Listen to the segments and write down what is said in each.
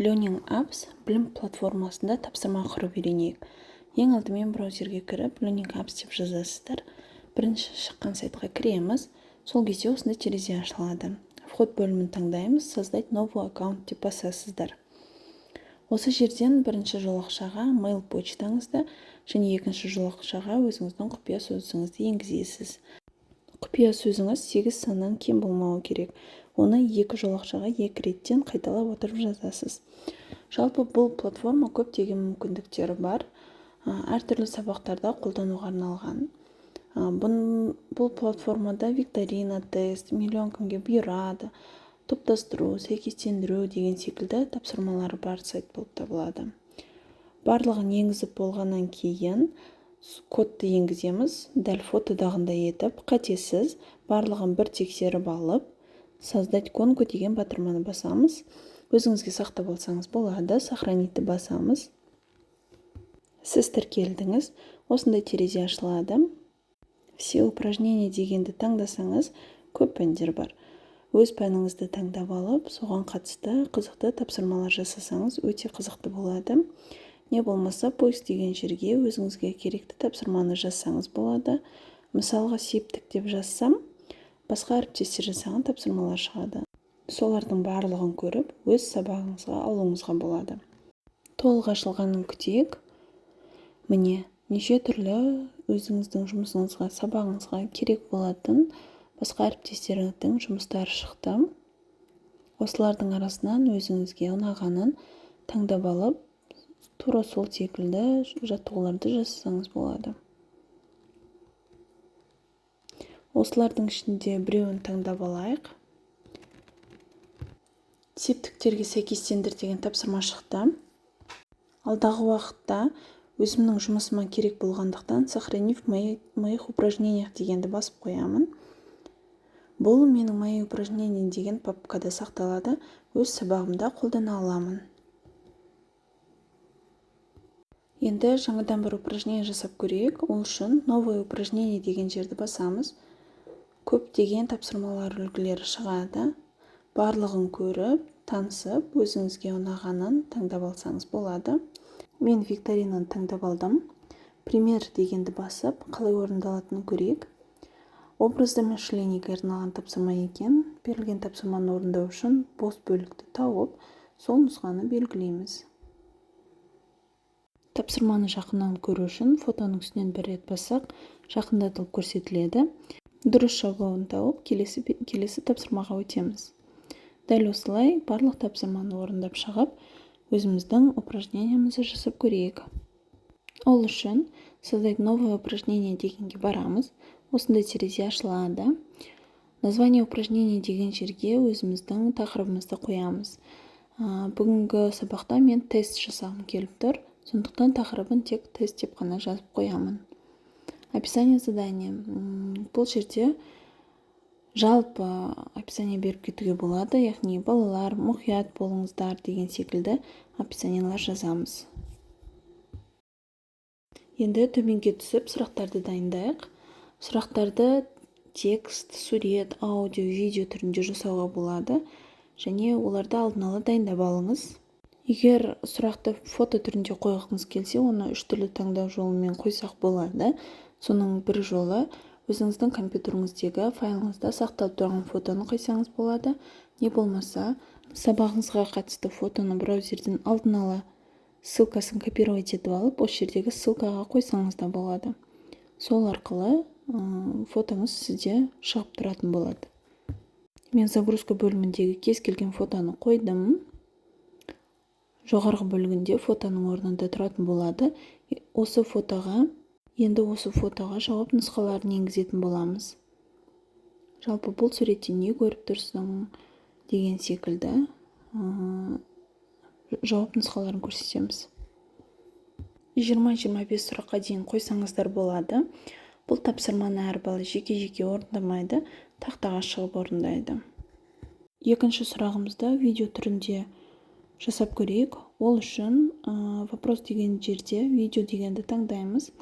Learning Apps білім платформасында тапсырма құрып үйренейік. Ең алдымен браузерге кіріп, Learning Apps деп жазасыздар. Бірінші шыққан сайтқа кіреміз. Сол кезде осындай терезе ашылады. Вход бөлімін таңдаймыз, «Создать новый аккаунт» деп басасыздар. Осы жерден бірінші жолақшаға mail почтаңызды және екінші жолақшаға өзіңіздің құпия сөзіңізді енгізесіз. Құпия сөзіңіз 8 саннан кем болмауы керек. Оны екі жолақшаға екі реттен қайталап отырып жазасыз. Жалпы, бұл платформа көптеген мүмкіндіктері бар, әртүрлі сабақтарда қолдануға арналған. Бұл платформада викторина, тест, миллион кімге бұйырады, топтастыру, сәйкестендіру деген секілді тапсырмалары бар сайт болып табылады. Барлығын енгізіп болғаннан кейін кодты енгіземіз, дәл фотодағындай етіп, қатесіз. Барлығын бір тексеріп алып, «Создать гонку» деген батырманы басамыз. Өзіңізге сақтап алсаңыз болады. «Сохранить» ті басамыз. Сіз тіркелдіңіз. Осындай терезе ашылады. «Все упражнения» дегенді таңдасаңыз, көп пәндер бар. Өз пәніңізді таңдап алып, соған қатысты қызықты тапсырмалар жасасаңыз, өте қызықты болады. Не болмаса «Поиск» деген жерге өзіңізге керекті тапсырманы жазсаңыз болады. Мысалға, «септік» деп жазсам, басқа әріптестер жасаған тапсырмалар шығады. Солардың барлығын көріп, өз сабағыңызға алуыңызға болады. Толық ашылғанын күтейік. Міне, неше түрлі өзіңіздің жұмысыңызға, сабағыңызға керек болатын басқа әріптестеріңіздің жұмыстары шықты. Осылардың арасынан өзіңізге ұнағанын таңдап алып, тура сол секілді жаттығуларды жасасаңыз болады. Осылардың ішінде біреуін таңдап алайық. «Септіктерге сәйкестендір» деген тапсырма шықты. Алдағы уақытта өзімнің жұмысыма керек болғандықтан, «Сохранить в моих упражнениях» дегенді басып қоямын. Бұл менің «Мои упражнения» деген папкада сақталады, өз сабағымда қолдана аламын. Енді жаңадан бір упражнение жасап көрейік. Ол үшін «Новое упражнение» деген жерді басамыз. Көптеген тапсырмалар үлгілері шығады. Барлығын көріп, танысып, өзіңізге ұнағанын таңдап алсаңыз болады. Мен викторинаны таңдап алдым. «Пример» дегенді басып, қалай орындалатынын көрейік. Образды мышление ге арналған тапсырма екен. Берілген тапсырманы орындау үшін бос бөлікті тауып, сол нұсқаны белгілейміз. Тапсырманы жақыннан көру үшін фотоның үстінен бір рет бассақ, жақындатылып көрсетіледі. Дұрыс жауабын тауып, келесі тапсырмаға өтеміз. Дәл осылай барлық тапсырманы орындап шығып, өзіміздің упражнение мізді жасап көрейік. Ол үшін «Создать новое упражнение» дегенге барамыз. Осындай терезе ашылады. «Название упражнения» деген жерге өзіміздің тақырыбымызды қоямыз. Бүгінгі сабақта мен тест жасағым келіп тұр, сондықтан тақырыбын тек «Тест» деп қана жазып қоямын. «Описание задания»: бұл жерде жалпы описание беріп кетуге болады, яғни «Балалар, мұқият болыңыздар» деген секілді описания лар жазамыз. Енді төменге түсіп, сұрақтарды дайындайық. Сұрақтарды текст, сурет, аудио, видео түрінде жасауға болады және оларды алдын ала дайындап алыңыз. Егер сұрақты фото түрінде қойғыңыз келсе, оны үш түрлі таңдау жолымен қойсақ болады. Соның бір жолы — өзіңіздің компьютеріңіздегі файлыңызда сақталып тұрған фотоны қойсаңыз болады. Не болмаса сабағыңызға қатысты фотоны браузерден алдын ала ссылка сын копировать етіп алып, осы жердегі ссылка ға қойсаңыз да болады. Сол арқылы фотоңыз сізде шығып тұратын болады. Мен «Загрузка» бөліміндегі кез келген фотоны қойдым. Жоғарғы бөлігінде фотоның орнында тұратын болады. Осы фотоға енді осы фотоға жауап нұсқаларын енгізетін боламыз. Жалпы, «Бұл суретте не көріп тұрсың?» деген секілді жауап нұсқаларын көрсетеміз. 20-25 сұраққа дейін қойсаңыздар болады. Бұл тапсырманы әр бала жеке-жеке орындамайды, тақтаға шығып орындайды. Екінші сұрағымызды видео түрінде жасап көрейік. Ол үшін «Вопрос» деген жерде «Видео» дегенді таңдаймыз.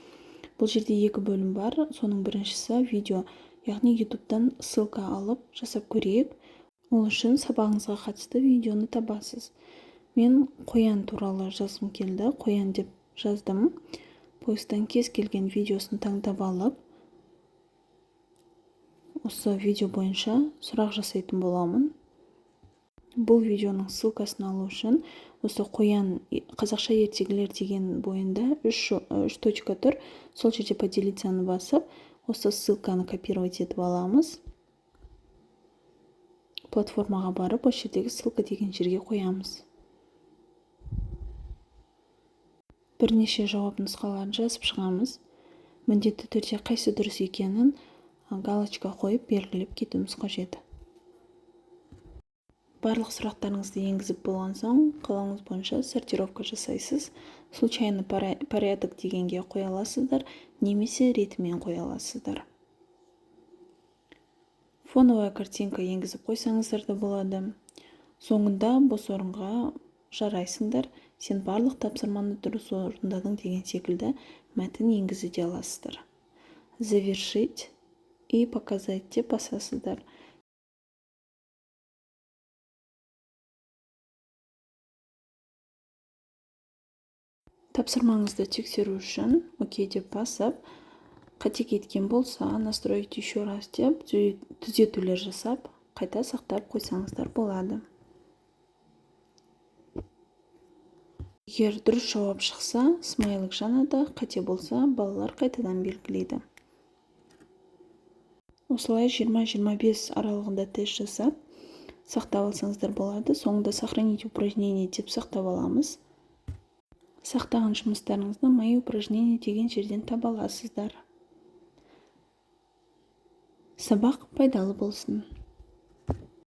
Бұл жерде екі бөлім бар. Соның біріншісі — видео, яғни Ютубтан ссылка алып жасап көрейік. Ол үшін сабағыңызға қатысты видеоны табасыз. Мен қоян туралы жазғым келді, қоян деп жаздым. Поисктан кез келген видеосын таңдап алып, осы видео бойынша сұрақ жасайтын боламын. Бұл видеоның ссылкасын алу үшін осы қоян қазақша ертегілер деген бойында үш точка тұр. Сол жерде поделиться-ны басып, осы ссылканы копировать етіп аламыз. Платформаға барып, осы жердегі ссылка деген жерге қоямыз. Бірнеше жауап нұсқаларын жазып шығамыз. Міндетті түрде қайсы дұрыс екенін галочка қойып белгілеп кетуіміз қажет. Барлық сұрақтарыңызды енгізіп болған соң, қалауыңыз бойынша сортировка жасайсыз. Случайный порядок дегенге қоя аласыздар, немесе ретімен қоя аласыздар. Фоновая картинка енгізіп қойсаңыздар да болады. Соңында бос орынға жарайсыңдар, сен барлық тапсырманы дұрыс орындадың деген секілді мәтін енгізе де аласыздар. Завершить и показать деп басасыздар. Тапсырмаңызды тексеру үшін окей деп басып, қате кеткен болса, настроить еще раз деп түзетулер жасап, қайта сақтап қойсаңыздар болады. Егер дұрыс жауап шықса, смайлик жанады, қате болса, балалар қайтадан белгілейді. Осылай 20-25 аралығында тест жасап, сақтап алсаңыздар болады. Соңында сохранить упражнение деп сақтап аламыз. Сақтаған жұмыстарыңызды мои упражнения деген жерден таба аласыздар. Сабақ пайдалы болсын.